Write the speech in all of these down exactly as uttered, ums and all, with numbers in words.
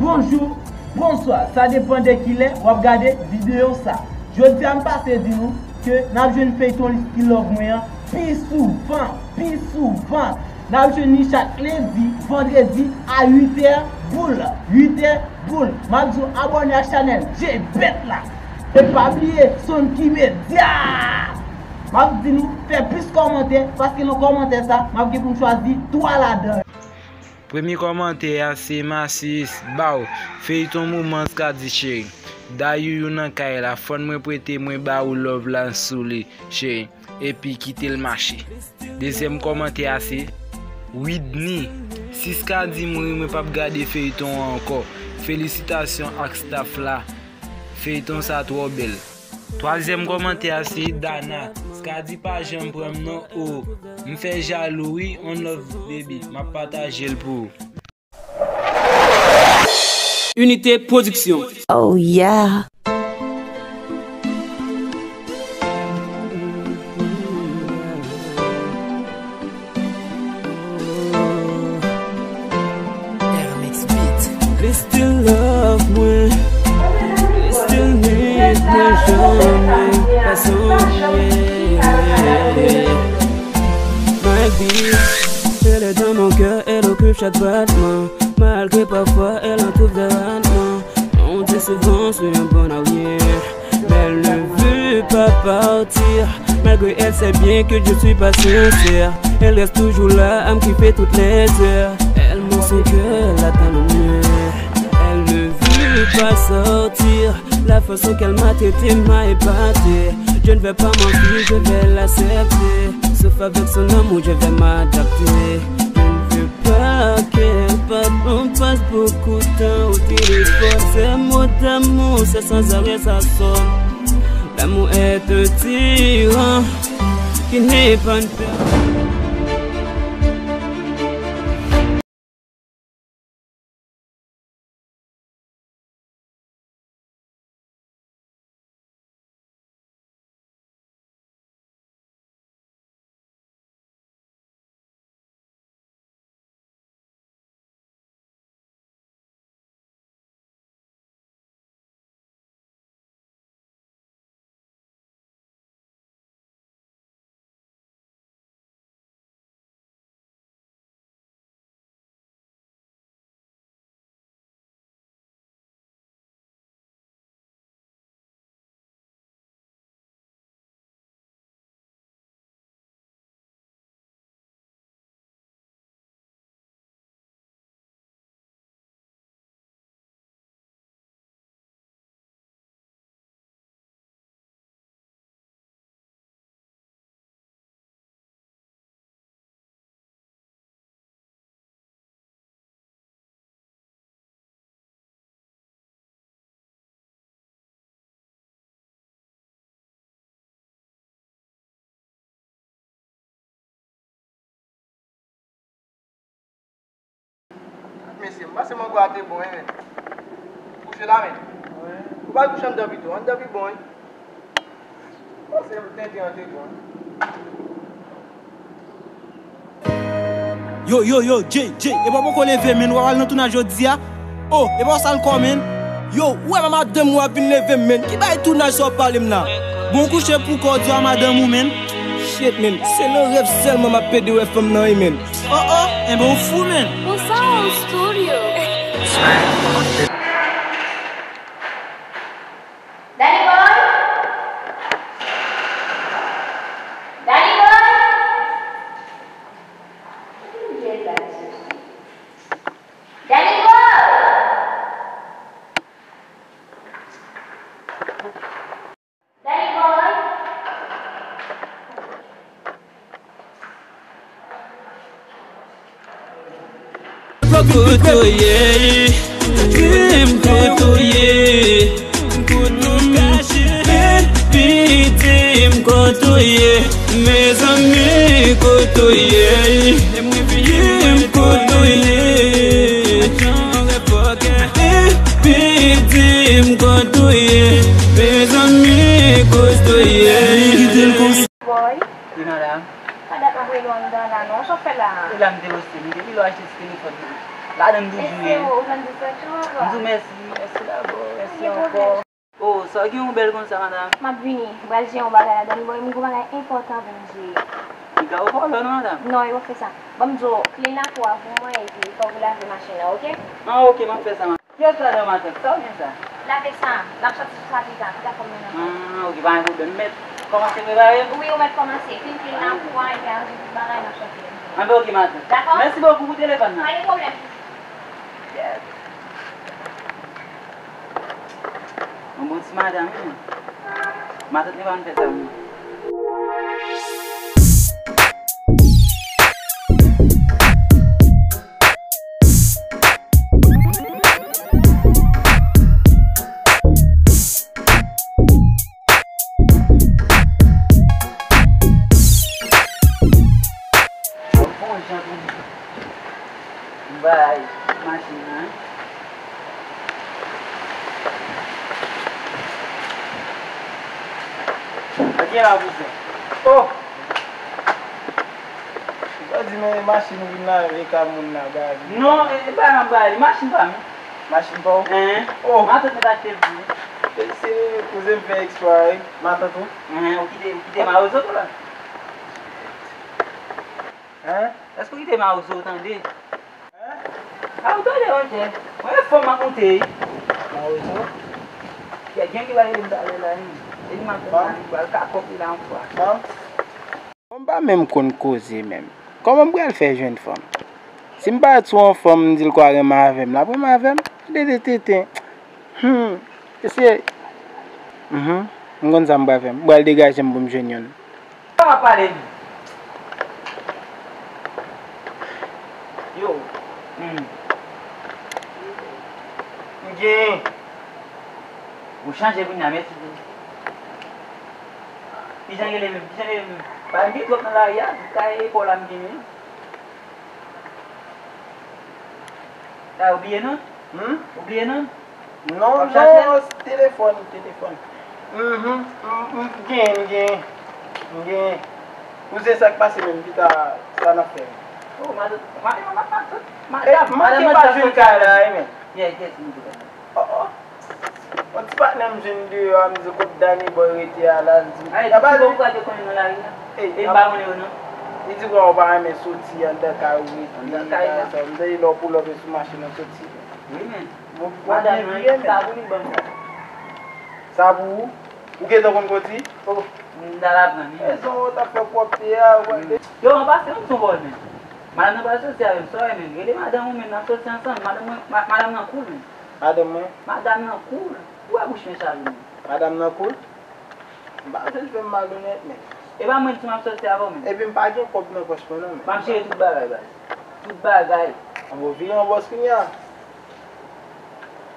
Bonjou, bonswa, sa depann de kilè w ap gade videyo sa. Jodi a m pase di nou ke n ap jwenn feyton Liski Love mwen an pi souvan, pi souvan. N ap jwenn li chak lendi, vandredi a uit è boul, uit è boul. M ap di w abòne ak chanèl J Bèt la. E pa bliye Sonki Media. M ap di nou fè plis kòmantè, paske nan kòmantè sa, m ap gen pou m chwazi twa ladan yo. Premye kòmantè a se Masis Baw, feyton moman Skady cheri. Dayouyou nan kay la, fòn mwen prete mwen ba ou love la sou li, cheri. Epi kite l mache. Dezyèm kòmantè a se Widny, si Skady mouri mwen p ap gade feyton an ankò. Felisitasyon ak staff la. Feyton sa twò bèl. Twazyèm kòmantè a se Dana, Skady pa janm pran m non o. M fè jalou wi, on love baby, m ap pataje l pou ou. Unité Production. Oh yeah. Li still love mwen, li still need mwen, janm pa sonje. My bitch, elle est dans mon cœur, elle occupe chaque battement. Malgré parfois elle en trouve des ratements. On dit souvent, je suis un bon à rien. Mais elle ne veut pas partir. Malgré elle sait bien que je suis pas sincère. Elle reste toujours là à me kiffer toutes les heures. Elle montre son cœur, elle attend le mur. Elle ne veut pas sortir. La façon qu'elle m'a traité m'a épaté. Je ne vais pas mentir, je vais l'accepter. Sauf avec son amour, je vais m'adapter. Je ne veux pas qu'elle parte. On passe beaucoup de temps au téléphone. Ces mots d'amour, c'est sans arrêt, ça sonne. L'amour est un tyran qui n'est pas une personne. Mesye, m panse mango a te bon, wi, men. Kouche la, men. Ou pa al kouche anndan pito, anndan pi bon, wi. M panse tenten an te bon. Yo, yo, yo, Jay, Jay, epa w poko leve, men, w ap al nan tounaj jodi a? Oh, epa w sa l kò, men? Yo, ou wè madanm ou ap vin leve m, men. Ki bagay tounaj sa w ap pale m la? Bon, kouche pou kò w di a madanm ou, men. Shit, men. Se nan rèv sèlman m ap pede wè fanm nan, wi, men. Oh, oh, enben w fou, men. Pou sa ou studio. Danny Boy? Danny Boy? Kote m ye la, mesye? Danny Boy! Danny Boy! Kote w ye? Di m kote w ye? Kote w kache? Baby, di m kote w ye? Mezanmi, kote w ye? Di m kote w ye? Baby, di m kote w ye? Mezanmi, kote w ye? Boy. Wi, madanm. Pa dat m ap rele w anndan la, non. Sa w fè la a? E la m te panse, m te vin achte ti telefòn nan. Ladan m toujou ye. Ou jwenn distraksyon ankò? M di w mèsi, mèsi dabò, mèsi ankò. Oh, sa w gen yon bèl konsa, madanm? M ap vini. M pral jere yon bagay ladan li. Bon, m gen yon bagay enpòtan pou m jere. Piga ou pa lò non, madanm? Non, yo fè sa. Ban m di w, kle lakou a pou mwen, epi fòk ou lave machin nan, oke? Ah, oke, m ap fè sa, madanm. Kiyès ladan matant? Sa w gen sa? Lave sa. N ap sòti sou sa pita. Pita fò m mennen. Ah, oke, pa gen pwoblèm. M mèt kòmanse prepare m? Wi, ou mèt kòmanse. Fin kle lakou a, epi aranje tout bagay, n ap sòti. Anben, oke, matant. Dakò? Mèsi bokou pou telefòn nan. Pa gen pwoblèm. Yes. Yon bon ti madanm, wi. Matant li pa konn fè sa, wi. Bon jan pou m bay machin nan. Antre la, kouzen. Oh! Ou pa di men machin ou vin lave ka moun nan, gade. Non, e, e pa nan bay li, machin pa m. Machin pa w? Hein. Oh. Matant mwen t achte l pou ou. Se kouzen m fè eksprè, wi. Matant ou? Hein, ou kite, ou kite mawozo pou la. Hein? Èske w kite mawozo w tande? Hein? A, ou tande, monchè. Mwen, fò m ap monte, wi. Mawozo. Gen, gen ki va rele m talè la, wi. E li m ap tann la, li pral kakòt li la yon fwa. Bon. Bon, m pa menm konn koze menm. Kòman m pral fè jwenn fanm? Si m pati sou yon fanm, m di l kwa renmen avè m, l ap renmen avè m? Tande de tenten. Hmm. Mesye. Mhm. M konn sa m pral fè. M pral degaje m pou m jwenn youn. Sa w ap pale menm? Yo. Hmm. M gen. Ou chanje kounye a, mèsi tou. Kijan rele menm? Kijan rele menm? Pa gen twòp nan lari a, kay epòl la m gen menm. Sa ou bliye non? Hmm? Ou bliye non? Non, non, telefòn, telefòn. Mhm, m, m gen, m gen, m gen. Kouzen, sa k pase menm, pita, sa n ap fè? Oh, madan, madan, madan, madan, manke pa jwenn kay la, wi, men. Yes, yes, m gen. Oh, oh. Yon ti patnè m jwenn deyò a, m di, "Kot Danny Boy rete a la?" L di, "Ay, ti bon, ou gade konnen nan lari a?" Ey, e m pa konnen yo non. Li di, "Bon, ou pa renmen soti anndan kay ou rete." Anndan kay la. M di, "Lè w pull up sou machin nan soti." Wi, men. Bon, madanm nan, sa pou li ban m sa. Sa pou ou? Ou gentan konn koti? Oh. M ta la pran li. E zon ou t ap fè pwòpte a, ou pa te. Yo, an pasan, m son bòl, men. Madanm nan pral soti avè m, sa w renmen? Rele madanm ou menm, n ap soti ansanm. Madanm mwen, ma-, madanm nan cool, men. Madanm mwen? Madanm nan cool. Ou wè bouch mwen chaje, men. Madanm nan cool? M pa vle l fè m malonèt, men. E pa mwen di m ap soti avè w, men. Epi m pa gen kòb nan pòch mwen, non, men. M ap jere tout bagay, baz. Tout bagay. An bon, vire yon bòs kounye a.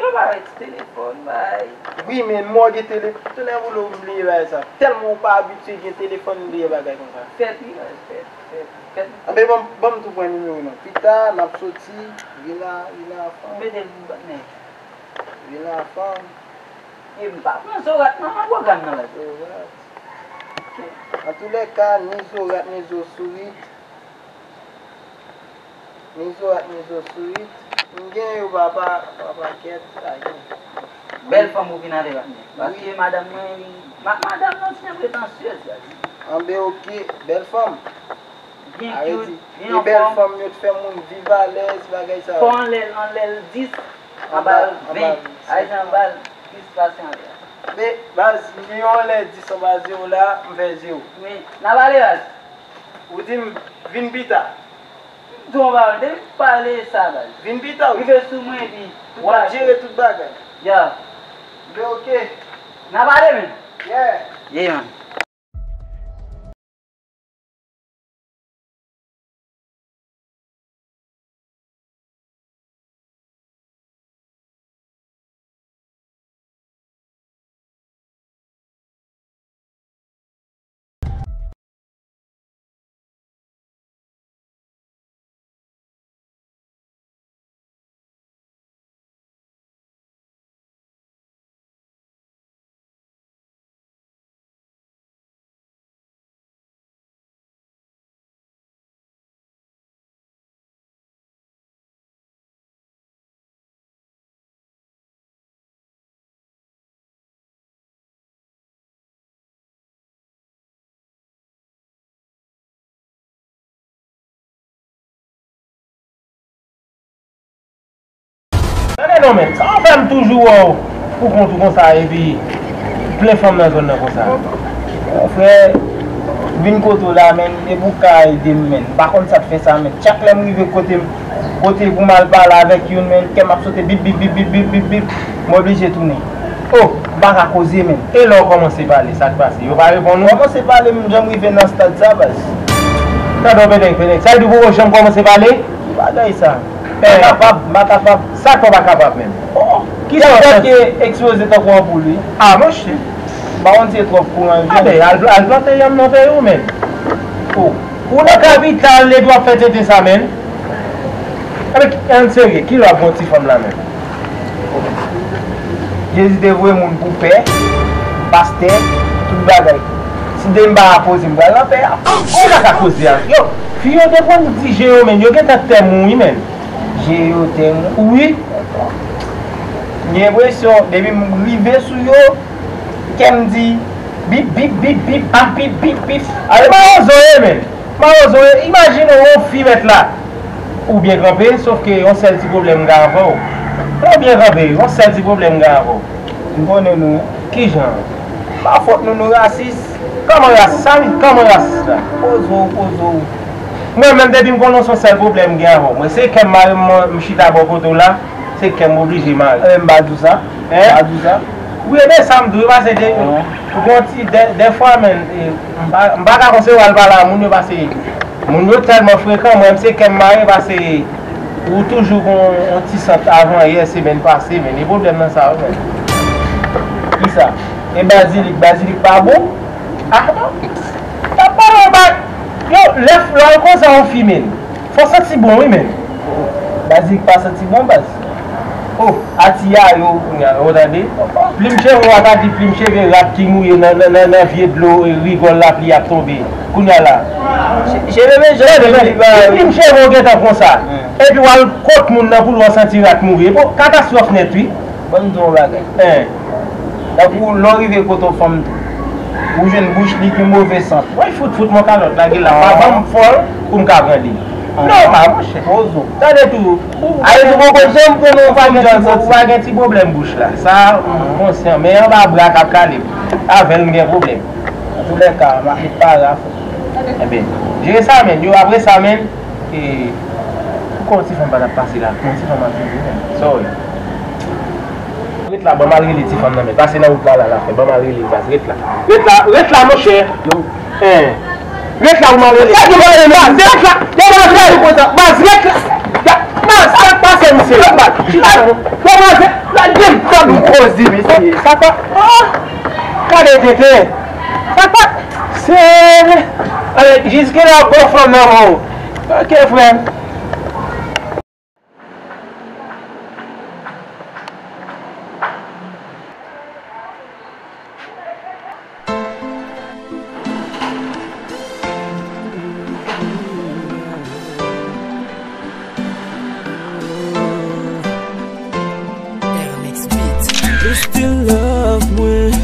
Yo ba wè ti telefòn, bay. Wi, men mò gen tele-, tonnè boule, ou bliye bagay sa. Tèlman ou pa abitye gen telefòn, ou bliye bagay konsa. Fèt, wi, bay, fèt, fèt, fèt. Anben, ban m, ban m tou pran nimewo w non. Pita, n ap soti, vin a, vin a fanm. Mete l pou batnè. Vin a fanm. E m pa pran Zorat non nan pwogram nan la. Zorat. Antoulèka, ni Zorat, ni Zo Sourit. Ni Zorat, ni Zo Sourit. M gen yo pa, pa, pa pakèt, pa gen. Bèl fanm ou vin avè batnè. Paske madanm mwen, li, ma-, madanm nan ti jan pretansyez, gade. Anben, oke, bèl fanm. Byen cute, byen anfòm. E bèl fanm yo t fè moun viv alèz, bagay sa yo. Fò anlè l, anlè l dis, anba l ven. Ayisyen anba l plis pase anlè. Men, baz, m gen yon anlè dis anba zewo la, m fè zewo. Men, n a pale, baz. Ou di m vin pita. M di w yon pawòl, depi m pale sa, baz. Vin pita, wi. Rive sou mwen, epi tout bagay. W ap jere tout bagay. Ya. Men oke. N a pale, men. Yeah. Yeah, man. Tande non, men, sa w fè m toujou wè w pou kont ou konsa, epi plen fanm nan zòn nan konsa? Mon frè, vin kote w la, men, e pou w ka ede m, men. M pa konn sa k fè sa, men. Chak lè m rive kote m, kote pou m al pale avèk youn, men, kè m ap sote bip, bip, bip, bip, bip, bip, bip, m oblije tounen. Oh, m pa ka koze, men. E lè w kòmanse pale, sa k pase? Yo pa reponn ou? Kòmanse pale, m janm rive nan stad sa, baz. Tande, Benèk, Benèk. Sa vle di w poko janm kòmanse pale? Ki bagay sa? M pa kapab, m pa kapab. Sa k fè w pa kapab menm? Oh, ki sa w fè? Ki sa w fè? Ekspoze tankou anpoul, wi. Ah, monchè. M pa konn si se twòp kouran, wi. Abe, al, al plante yanm nan peyi w menm. Oh. Ou nan kapital, epi w ap fè tenten sa menm. Abe, ann serye, kilè w ap gen yon ti fanm la menm? Jezi te voye moun pou pè, pastè, tout bagay. Si de m pa poze, m pral nan pè a. Ou pa ka koze a. Yo, fi yo te konn di je yo menm, yo gentan tèm ou wi menm. Je yo tèm ou? Wi. M gen enpresyon, depi m rive sou yo, kè m di, bip, bip, bip, bip, bip, bip, bip, bip. Ale mawozo ye menm. Mawozo ye, imajine w, yon fi mèt la. Ou byen kanpe, sòf ke yon sèl ti pwoblèm m gen avè w. Lè w byen kanpe, yon sèl ti pwoblèm m gen avè w. M konnen nou. Kijan? Pa fòt nou, nou rasis. Kòman rasis? Sa vle di kòman rasis la? Poze w, poze w. Mwen menm, depi m konnen w se yon sèl pwoblèm m gen avè w. Mwen, se kè m mare m, m chita bò kote w la, se kè m oblije mare. Enben, m pa di w sa. Hein? M pa di w sa. Wi, e byen sa m di w, pase de, ou gon ti, de, dèfwa, men, e, m pa, m pa ka konsève al pale a moun yo, pase moun yo tèlman frekan, mwen, se kè m mare, pase ou toujou gon yon ti sant avan yè, semèn pase, men, e pwoblèm nan sa, wi, men. Kisa? E bazilik, bazilik pa bon? Ah, bon? T ap pale yon ba-, yo, lè, lè w konsa yon fi, men. Fò santi bon wi menm. Bazilik pa santi bon baz. Oh, ati a yo. Kounye a, ou tande? Plim cheve w a ta di plim cheve rat ki mouye nan, nan, nan, nan vye dlo, e, rigòl lapli ap tonbe. Kounye a la. Cheve men jan li ba yo. Plim cheve w gentan konsa. Epi w al kot moun nan pou l wè w santi rat mouri. Bon, katastwòf nèt wi. Ban m di w yon bagay. Tankou lè w rive kote yon fanm tou, ou jwenn bouch li ki move sant. Woy, fout, fout mwen kalòt, lage la. Pa ban m fòl pou m ka pran li. Non, pa, monchè. Poze w. Tande tou. Ale tou poko janm pran yon fanm jan sa. Ou pa gen ti pwoblèm bouch la. Sa, m konsyan. Men anba bra k ap kale. Avè l, m gen pwoblèm. Antoulèka, m ap met para. Enben, jere sa, men. Yo, apre sa, men. E, poukò yon ti fanm pa t ap pase la? Yon ti fanm ap vini, men. Sorry. Ret la, ban m al rele ti fanm nan, men. Pase nan wout la, la, la, fè. Ban m al rele l, baz. Ret la. Ret la, ret la, monchè. Hein. Ret la, ban m al rele l. Baz, ret la. Baz, ret la. Baz, sa k pase, misye? Baz, chita. Baz, lage m tande yon koze, mesye. Sa pa, ah! Gade tenten. Sa pa, se, ale, jiske la, bon fanm nan men w. Ok, frè m. Li still love mwen,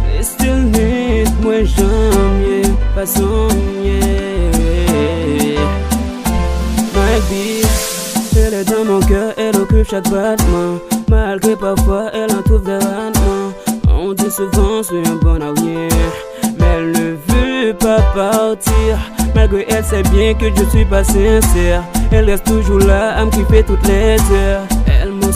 li still need mwen, jan m ye, fason m ye. My bitch, elle est dans mon cœur, elle occupe chaque battement. Malgré parfois elle en trouve des ratements. On dit souvent c'est un bon à rien, mais elle ne veut pas partir. Malgré elle sait bien que je suis pas sincère, elle reste toujours là à me kiffer toutes les heures.